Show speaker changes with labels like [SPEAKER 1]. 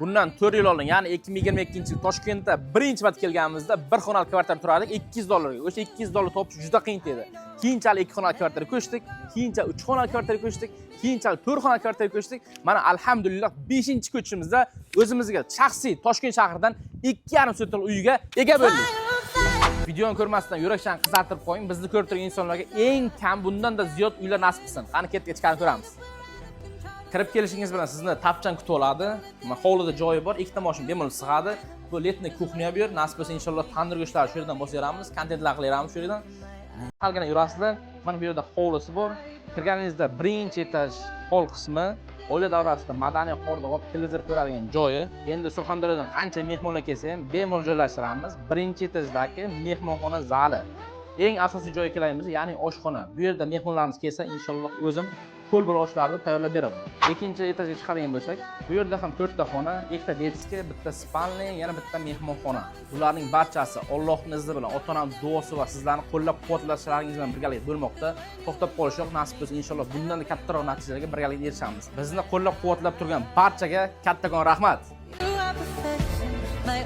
[SPEAKER 1] Bundan 4 yil oldin, ya'ni 2022 yil Toshkentda birinchi marta kelganimizda bir xonali kvartira turardik 200 dollarga. O'sha 200 dollar topish juda qiyin edi. Keyinchalik ikki xonali kvartiraga ko'chdik, keyinchalik uch xonali kvartiraga ko'chdik, keyinchalik to'rt xonali kvartiraga ko'chdik. Mana, alhamdulillah, 5-ko'chishimizda o'zimizga shaxsiy Toshkent shahridan 2,5 sotix uyga ega bo'ldik. Videoni ko'rmasdan yurakchani qizartirib qo'ying. Bizni ko'rib turgan insonlarga eng kam bundan-da ziyod uylar nasib qilsin. Qani, ketdik, ichkarini ko'ramiz. Kirib kelishingiz bilan sizni tapchan kutib oladi. Mana, hovlida joyi bor, ikkita mashina bemalol sig'adi. Bu летний кухня bu yer. Nasib bo'lsa, inshaalloh, tandir go'shtlarni shu yerdan bosib beramiz, kontentlar qilaveramiz shu yerdan. Salgina yurasizlar. Mana bu yerda hovlisi bor. Kirganingizda birinchi etaj hol qismi, oila davrasida madaniy hordiq, televizor ko'radigan joyi. Endi Surxondaryodan qancha mehmonlar kelsa ham bemalol joylashtiramiz. Birinchi etajdagi mehmonxona zali. Eng asosiy joyga kelamiz, ya'ni oshxona. Bu yerda mehmonlarimiz kelsa, inshaalloh, o'zim qo'l bir oshlarni tayyorlab beraman. Ikkinchi etajga chiqadigan bo'lsak, bu yerda ham to'rtta xona, ikkita детский, bitta спальный, yana bitta mehmonxona. Bularning barchasi Allohning izni bilan, ota-onam duosi va sizlarni qo'llab-quvvatlashlaringiz bilan birgalikda bo'lmoqda. To'xtab qolish yo'q, nasib bo'lsa, inshaalloh, bundan kattaroq natijalarga birgalikda erishamiz. Bizni qo'llab-quvvatlab turgan barchaga kattakon rahmat.